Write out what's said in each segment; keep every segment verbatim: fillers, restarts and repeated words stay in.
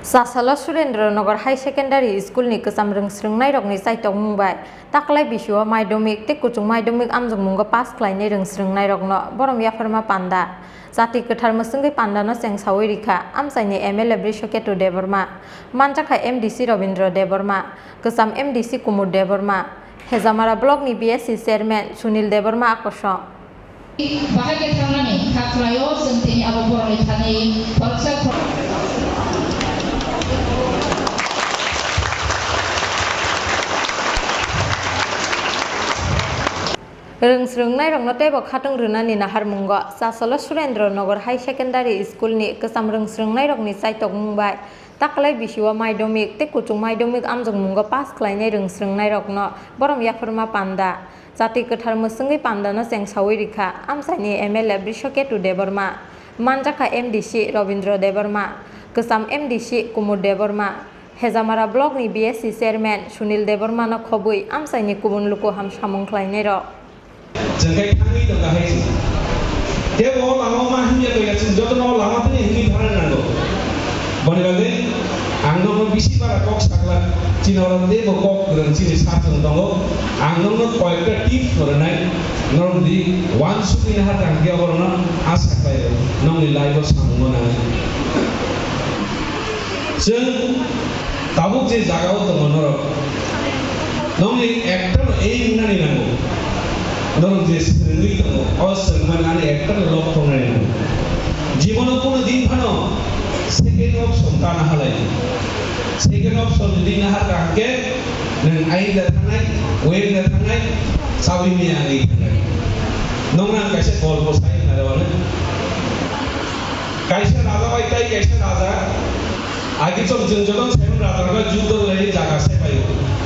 Chasalo Surendra Nagar High Secondary School ni kwcham rwngsrwngnairokni chaitokmung bai taklai bisio madhyamik tei kuchuk madhyamik amjokmungo pass khlainai rwngsrwngnairokno borom yapharma panda. Chati kwthar mwswngwi pandano chengsawi rikha amchaini M L A Brishaketu Debbarma, manjakha M D C Robindra Debbarma, kwcham M D C Kumud Debbarma, Hejamara Block ni B S C Chairman Sunil Debbarma akoso. Bahai khe thangnani kha khlaio, chwng tini abo borokni thani khoroksa khor- Rwngsrwngnairokno teibo khatwng rwnani naharmungo Chasalo Surendra Nagar High Secondary School ni kwcham rwngsrwngnairokni chaitokmung bai taklai bisio madhyamik tei kuchuk madhyamik amjokmungo pass khlainai rwngsrwngnairokno borom yapharma panda. Chati kwthar mwswngwi pandano chengsawi rikha amchaini M L A Brishaketu Debbarma, manjakha M D C Robindra Debbarma, kwcham M D C Kumud Debbarma, Hejamara Block ni B S C Chairman Sunil Debbarmano khobwi amchaini kubun luku ham samung khlainairok. Chwng khe thangwi tongkha hai se. Tei bo lama ma himya kaiya chwng jotono lama thani himwi thana nango. Boni bagwi ang nono bisi bara kok sakla, chini oro teibo kok kwrwng chini sak chwng tongo. Ang nono koyekta tips rwnai, norok di wansukni naha tangkhe oborokno asa khlaio, nongni life o samungno nangnai. Chwng tabuk je jagao tongo norok, nongni ektano aim wngnani nango. Norok je swrwngwi tongo, o swrwngmani ani ektano lokho wngnani nango. Jibono kono din phano second option ta nahalai. Second option jodi naharkha hwnkhe, nwng aida thangnai, wenda thangnai, chabi miya ani thangnai. Nongno ang kaisa golpo sai narwano. Kaisa raja bai tai kaisa raja. Agi chwng chwng joto seven raja rok judo lai jaga se pai.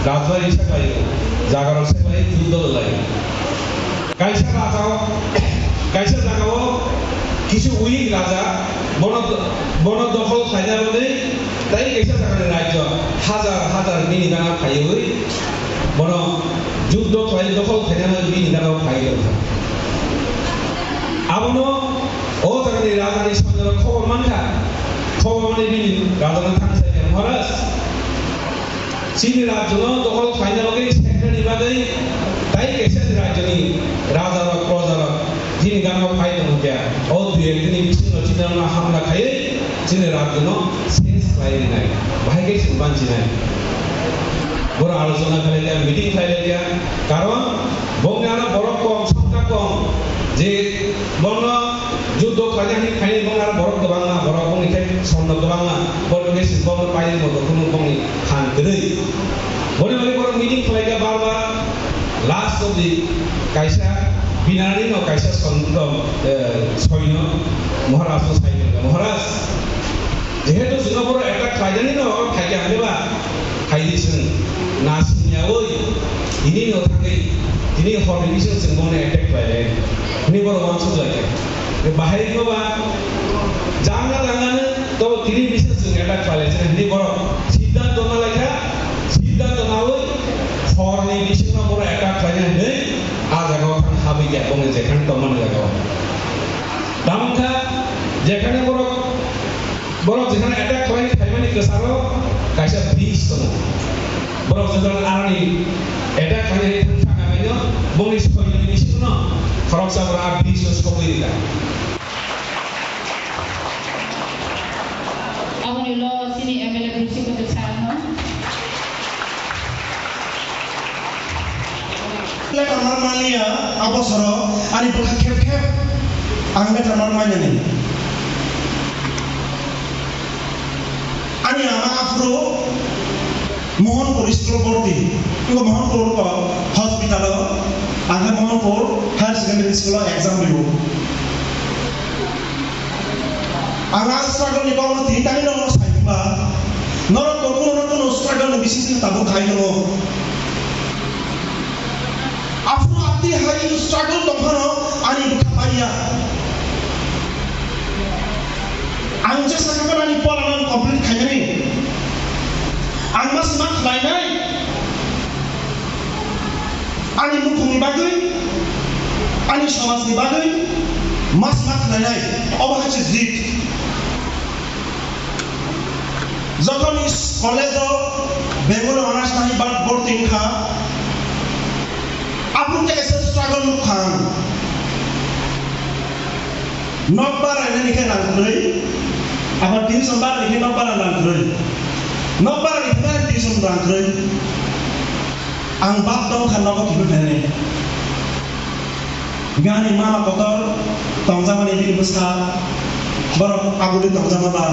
Rajbari se pai. Jaga rok se pai judo lai. Kaisa raja o, kaisa jaga o kisu weak raja bono, bono dokhol khaina bagwi tai kaisa jaga ni rajyo hajar hajar bini gana phaiwi bono judo khlai dokhol khaina bagwi bini gana phaiwi wngkha. Abono O jagani rajani sonjoro khobor mankha, khobor mani bini rajano thangsaikha, "Maharaj, chini rajyono dokhol khlaina bagwi seknani bagwi tai kaisa rajyoni rajarok, projarok chini gana phai tongkha. O dui ek dini bisingo chini hamla khaiwi chini rajyono ses khlai rinai, bahai khe chwng banchinai." Boro alochona khlai kha, meeting khlai kha, karon bongni ano borok kom, songkha kom, je bono juddo khlaina hinwi phainai bongni ano borok kwbangma, borok bongni khe sorno kwbangma, borok khe si bongno painai moto khunu bongni phan kwrwi. Boni bagwi borok meeting khlai kha bar bar, last of the kaisa binarino kaisa sorno, eh, soino Maharajno sai kha, "Maharaj, jehetu chwngno borok attack khlainani no phai kha hwnwi ba, phaidi chwng na siniyawi tini no thangwi tini horni bising chwng bono attack khlailai," hwnwi borok uansuk lai kha. Bahai no ba jangna langano to tini bising chwng attack khlailai chwng hwnwi borok siddhanto na lai kha, siddhanto nawi horni bisingno borok attack khlaina hwnwi a jagao thang habwi kha bongni jekhani tongmani jagao. Tamo wngkha jekhani borok Borok jephru attack khlaina phaimani kwcharo kaisa bridge tongo. Borok jephru aroni attack khlainani thang thang khaino bongni soinoni bisingno khoroksa borok a bridge-o sogwi rwkha. Aboni ulo chini M L A Brishaketu sir no. Letter mar maliya, a bosoro ani bwkha khep khep ang letter mar maliya ni. Ani ama aphuru Mohanpur school bhorti, eko Mohanpur ko hospital o, ang khe Mohanpur Higher Secondary School o exam riwo. Ang a struggle ni kokno tini tani no sai ba, norok bo kuno na kuno struggle ni bising tabuk khai tongo. Aphuru atwi hai struggle tongphano ani bwkha paiya. Ang jesa khapan ani pola no complete khainani. Ang ma sima khlainai. Ani mukhungni bagwi, ani somajni bagwi ma sima khlainai. Obo hai se jit. Jokhon is-, college-o Bengali honours nai bad borti wngkha, aphuru kaisa struggle nukha ang. Nok bara ni khe rang kwrwi, abar tuition bara ni khe nok bara rang kwrwi. Nok bara ni khe tuition rang kwrwi. Ang bap tong kha nogo kiphil phainani. Gani mama kotor tongjakmani bini bwsa borok aguli tongjakma ba.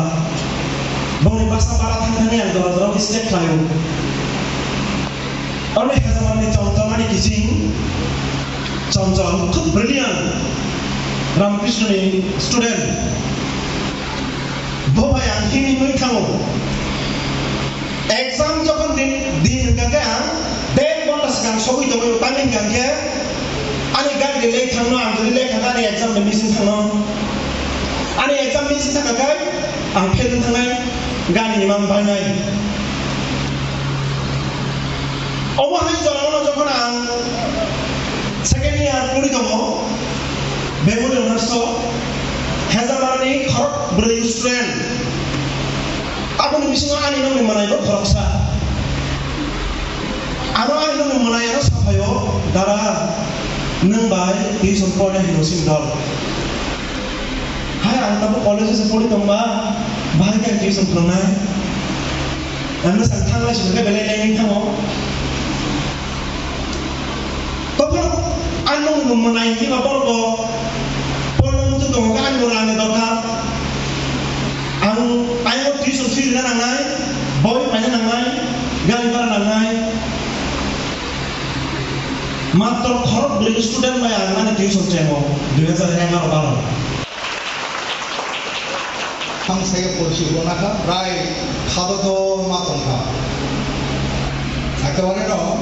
Bongni bwsa bara thang thangwi ang jora jora step khlaio. Oro Hejamarni Chonchol ani kiching Chonchol khub brilliant Ramakrishna ni student. Bo bai ang hini hwnwi thango. Exam jokhon din, din hwnkha khe ang dek ghonta swkang sogwi tongwi o, tamni hwnkha khe ani gari de late thangno, ang jodi late thangkha ani exam de missing thangno. Ani exam missing thangkha khe ang fail wng thangnai, gari ni imang bainai. Omo hai jorano jokhon ang second year pori tongo, Bengali honours o, Hejamarni khorok bwrwi student. Aboni bisingo ani nokni mwnai bo khoroksa. Ano ani nokni mwnai ano saphaio, "Dada, nwng bai tuition pornai hinwi simi dol." Hai, ang tabuk college o se pori tongba, bahai khe tuition phrwngnai. Ang bwsang thanglai simi khe belai nai thango. Tobw ang nwng mwnai hinwi ba borok bo porno muchung tongo khe ani bo rang ni dorkar. Ang, ang o tuition fee rina nangnai, boi paina nangnai, gari bhara nangnai. Matro khorok bwrwi student bai ang ani tuition chengo dui hajar egaro baro. Ang saya porsi gona kha, prai khado do ma tong kha. Ekebare no,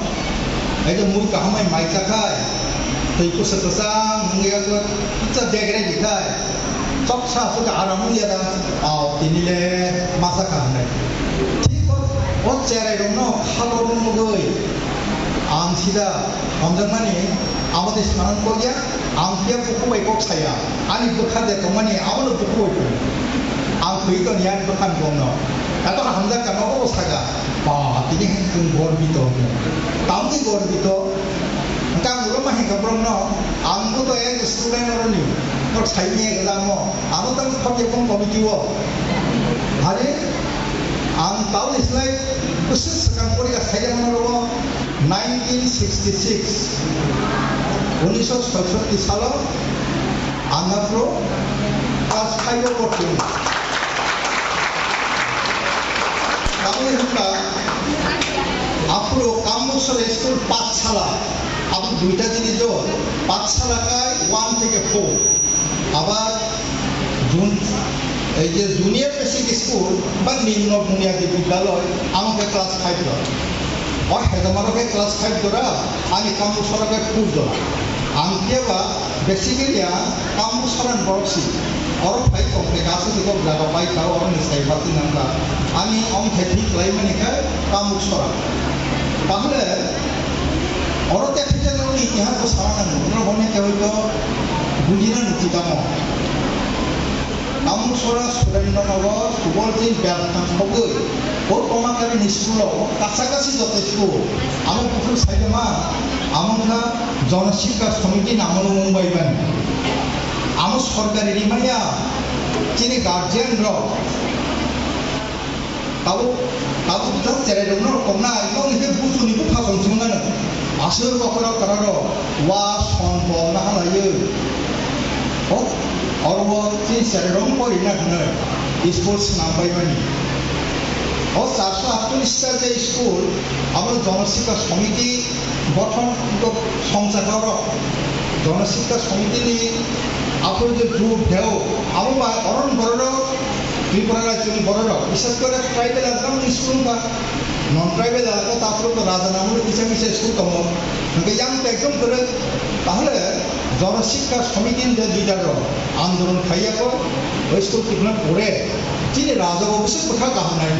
ei je mui kaham bai mai cha khai, tei kusa kusa, mungya ko, cha degre di khai. Choksa aswk aram wngya da, au, tini le masa kaham nai. Thik o, o cherai rok no khalo rwngmugwi ang sida hamjakmani, amo tei sanan kokya, ang phiya buku bai kok saya, ani bwkha de tongmani, amo no buku bai tong. Ang thwi toni ani bwkha ni bong no. Kato hamjak ka nogo saka, ba, tini hwn gorbi to. Tamni gorbi to. Hwnkhe ang ulo ma hinkha borokno, ang bo to ek student oroni, nok saimanya gwnangmo, amo tang khobjakmung committee o. Hari ang tauni slai bwswk swkang porikha saijak mano rogo, nineteen sixty-six, unisho soisotti salo, Ang aphuru class five o porti. Tamoni hwnba aphuru Kambuksora school Pathshala, abo duita jinis o, Pathshala khai one theke four. Abar jun-, ei je junior basic school ba nimno bunyadi bidyaloi, ang khe class five o. O Hedamaro khe class five jora, ani Kambuksora khe four jora. Ang khe ba basically ang Kambuksora ni borok si. Oro phai tong khe kasu tiko jaga bai kha, oro ni sai bati nang kha. Ani ong khe thik lai mani khe Kambuksora. Tahole oro te thik nang ni itihas ko sana nang. Oro hone khe hoito bujina ni titamo. Kambuksora Surendra Nagar, Subolching, Belthang sogwi, o Tomakari ni school o, kasa kasi joto school, amo buphuru saitama, amo wngkha Jana Shiksha Samiti ni amo no mung bai mani. Amo sorkari rimaya, chini guardian rok, Tabuk, tabuk jat cherai rok no kok nai, nokni khe busu ni bupha song song nano. Aswk bokhorok kwrwrok wa son bo na halaiwi. O, oro o chini cherai rok pori na hwnwi school swnam bai mani. O charso atchollish ta je school, abo Jana Shiksha Samiti Gothon songcha borok, Jana Shiksha Samiti ni aphuru je jut deo, abo bai oron bororok, Tripura rajyoni bororok, bishes kore tribal elaka ni school wngkha, non tribal elaka ta aphuru to raja ni amolo kisa kisa school tongo, hwnkhe yang to ekdom kwrwi, tahole Jana Shiksha Samiti ni je leader rok andolon khaiya kho, oi school tikna pore, chini raja bo bwswk bwkha kaham nai.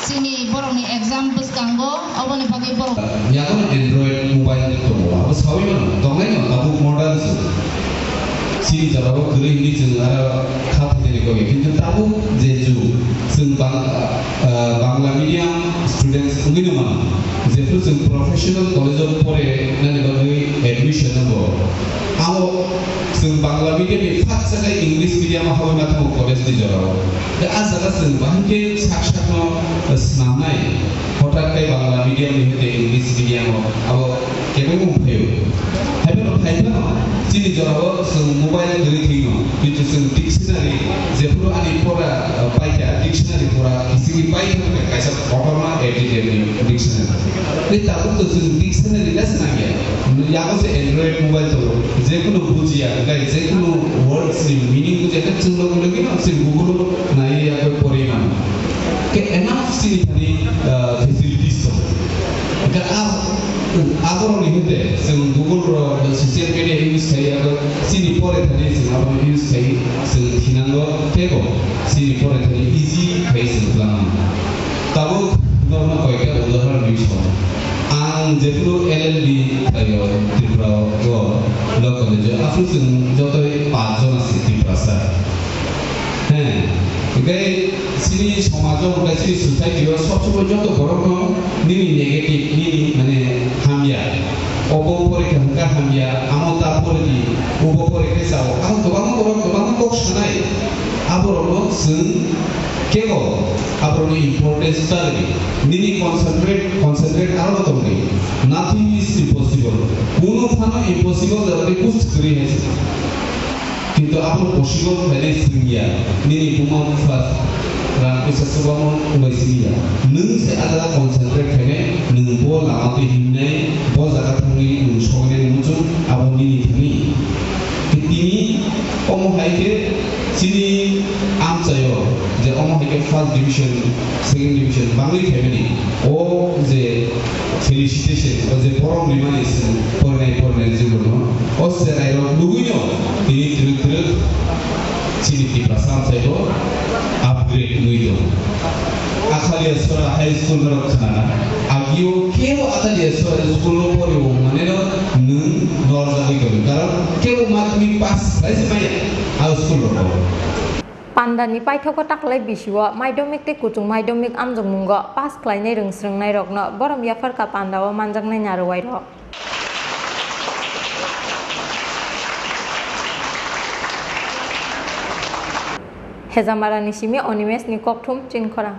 Chini borokni exam bwskango, oboni bagwi borok. Yago Android mobile ni tongo, abo sawi mano, tongnai no, tabuk modern jug. Chini jora bo kwrwi hinwi chwng aro kha Abo je jug, chwng Bang-, ah, Bangla medium students wngwi no mano, jephru chwng professional college o pore nani bagwi admission nango. Abo chwng Bangla medium ni phatsa khe English medium o habai ma thango college ni jorao. Da a jaga chwng bahai khe sak sak no, ah, swnamnai. Hothat khe Bangla medium ni hete English medium o abo kebengma wng phaio. Haiphano, haiphano chini jorao chwng mobile kwrwi thwino, kintu chwng dictionary, jephru ani pora, uh, paikha, dictionary pora kisingwi paikha, kaisa kotorma A T K ni dictionary. Tei tabuk to chwng dictionary le swnamya. Yago se Android mobile tongo, jekunu bujiya, hwnkhe jekunu words ni meaning bujiya khe chwng logi logi no chwng Google o naiwi yakhe porwi mano. Khe enough chini thani, ah, facilities tongo. Hwnkhe a, aborokni hwnkhe chwng Google rok social media use khai, abo chini pore thani chwng abono use khai, chwng thinango teibo chini pore thani easy khai chwng twlangmano. Tabuk norokno koyekta udahoron ri song. Ang jephru L L B khlaio Tripura o, law college o, aphuru chwng jotoi pach jon achi Tiprasa. He, hwnkhe chini somajo, hwnkhe chini society o sob somoi joto borokno nini negative, nini mane hamya. Obo porikha hwnkha hamya, amo ta pori di, obo porikha sao. Amo kwbangma borok kwbangma kok sanai. Aborokno chwng kebo aborokni importance ta rwdi. Nini concentrate, concentrate aro tongdi. Nothing is impossible. Kunu phano impossible jagani kuch kwrwi hai se. Kintu abo possible khainai swngya. Nini buma bupha rang kaisa kwbangma wngbai swngya. Nwng se ada concentrate khainai, nwng bo lama twi himnai, bo jaga thangwi nwng soknai muchung abo nini thani. Tini omo hai khe chini amchaio je omo hai khe first division, second division bangwi khaimani, o je felicitation, o je borom rimani chwng porinai porinai jigurno, o cherairok nugwino tini twrwk twrwk chini Tiprasa amchaio upgrade wngwi tongo. Akhalia Sora High School norok khnana, agio kebo Akhalia Sora School o pori o maneno nwng norjagwi tongo, karon kebo madhyamik pass khlai se maya a school rogo. Pandani paithago taklai bisio madhyamik tei kuchuk madhyamik amjokmungo pass khlainai rwngsrwngnairokno borom yapharkha pandao manjaknai narwuairok. Hejamarani simi Onimesni kokthum Chinkhorang.